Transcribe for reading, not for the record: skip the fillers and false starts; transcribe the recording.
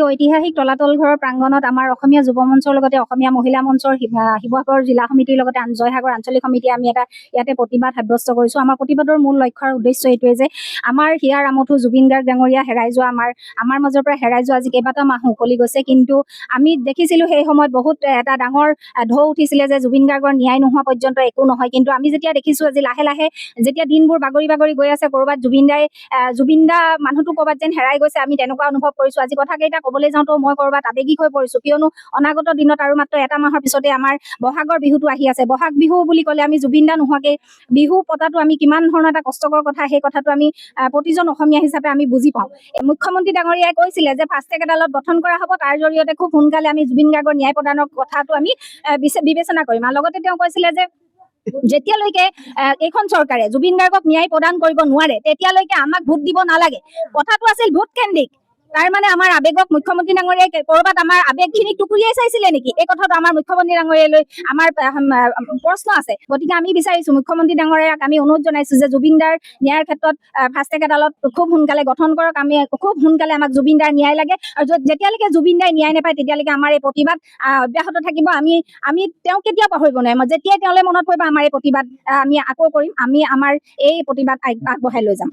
ঐতিহাসিক তলাতল ঘৰৰ প্ৰাংগণত আমাৰ অসমীয়া যুৱ মঞ্চৰ লগতে অসমীয়া মহিলা মঞ্চৰ শিৱসাগৰ জিলা সমিতিৰ লগতে জয়সাগৰ আঞ্চলিক সমিতিয়ে আমি এটা ইয়াতে প্ৰতিবাদ সাব্যস্ত কৰিছোঁ। আমাৰ প্ৰতিবাদৰ মূল লক্ষ্য আৰু উদ্দেশ্য এইটোৱে যে আমাৰ হিয়াৰ আমঠু জুবিন গাৰ্গ ডাঙৰীয়া হেৰাই যোৱা, আমাৰ আমাৰ মাজৰ পৰা হেৰাই যোৱা আজি কেইবাটাও মাহ উকলি গৈছে। কিন্তু আমি দেখিছিলোঁ, সেই সময়ত বহুত এটা ডাঙৰ ঢৌ উঠিছিলে যে জুবিন গাৰ্গৰ ন্যায় নোহোৱা পৰ্যন্ত একো নহয়। কিন্তু আমি যেতিয়া দেখিছোঁ, আজি লাহে লাহে যেতিয়া দিনবোৰ বাগৰি বাগৰি গৈ আছে, ক'ৰবাত জুবিন দাই জুবিন দা মানুহটো ক'ৰবাত যেন হেৰাই গৈছে, আমি তেনেকুৱা অনুভৱ কৰিছোঁ। আজি কথা কেইটা ক'বলৈ যাওঁতেও মই ক'ৰবাত আৱেগিক হৈ পৰিছোঁ। কিয়নো অনাগত দিনত আৰু মাত্ৰ এটা মাহৰ পিছতে আমাৰ বহাগৰ বিহুটো আহি আছে। বহাগ বিহু বুলি ক'লে আমি জুবিন দা নোহোৱাকে বিহু পতাটো আমি কিমান ধৰণৰ এটা কষ্টকৰ কথা, সেই কথাটো আমি প্ৰতিজন অসমীয়া হিচাপে আমি বুজি পাওঁ। মুখ্যমন্ত্ৰী ডাঙৰীয়াই কৈছিলে যে ফাষ্ট ট্ৰেক আদালত গঠন কৰা হ'ব, তাৰ জৰিয়তে খুব সোনকালে আমি জুবিন গাৰ্গৰ ন্যায় প্ৰদানৰ কথাটো আমি বিবেচনা কৰিম। আৰু লগতে তেওঁ কৈছিলে যে যেতিয়ালৈকে এইখন চৰকাৰে জুবিন গাৰ্গক ন্যায় প্ৰদান কৰিব নোৱাৰে, তেতিয়ালৈকে আমাক ভোট দিব নালাগে। কথাটো আছিল ভোট কেন্দ্ৰিক। তাৰ মানে আমাৰ আৱেগক মুখ্যমন্ত্ৰী ডাঙৰীয়াই ক'ৰবাত আমাৰ আৱেগখিনি টুকুৰিয়াই চাইছিলে নেকি? এই কথাটো আমাৰ মুখ্যমন্ত্ৰী ডাঙৰীয়ালৈ আমাৰ প্ৰশ্ন আছে। গতিকে আমি বিচাৰিছো, মুখ্যমন্ত্ৰী ডাঙৰীয়াক আমি অনুৰোধ জনাইছো যে জুবিন দাৰ ন্যায়ৰ ক্ষেত্ৰত ফাষ্ট ট্ৰেক আদালত খুব সোনকালে গঠন কৰক। আমি খুব সোনকালে আমাক জুবিন দাৰ ন্যায় লাগে আৰু যেতিয়ালৈকে জুবিন দাই ন্যায় নাপায়, তেতিয়ালৈকে আমাৰ এই প্ৰতিবাদ অব্যাহত থাকিব। আমি আমি তেওঁক কেতিয়াও পাহৰিব নোৱাৰিম। যেতিয়াই তেওঁলৈ মনত পৰিব, আমাৰ এই প্ৰতিবাদ আমি আকৌ কৰিম। আমি আমাৰ এই প্ৰতিবাদ আগবঢ়াই লৈ যাম।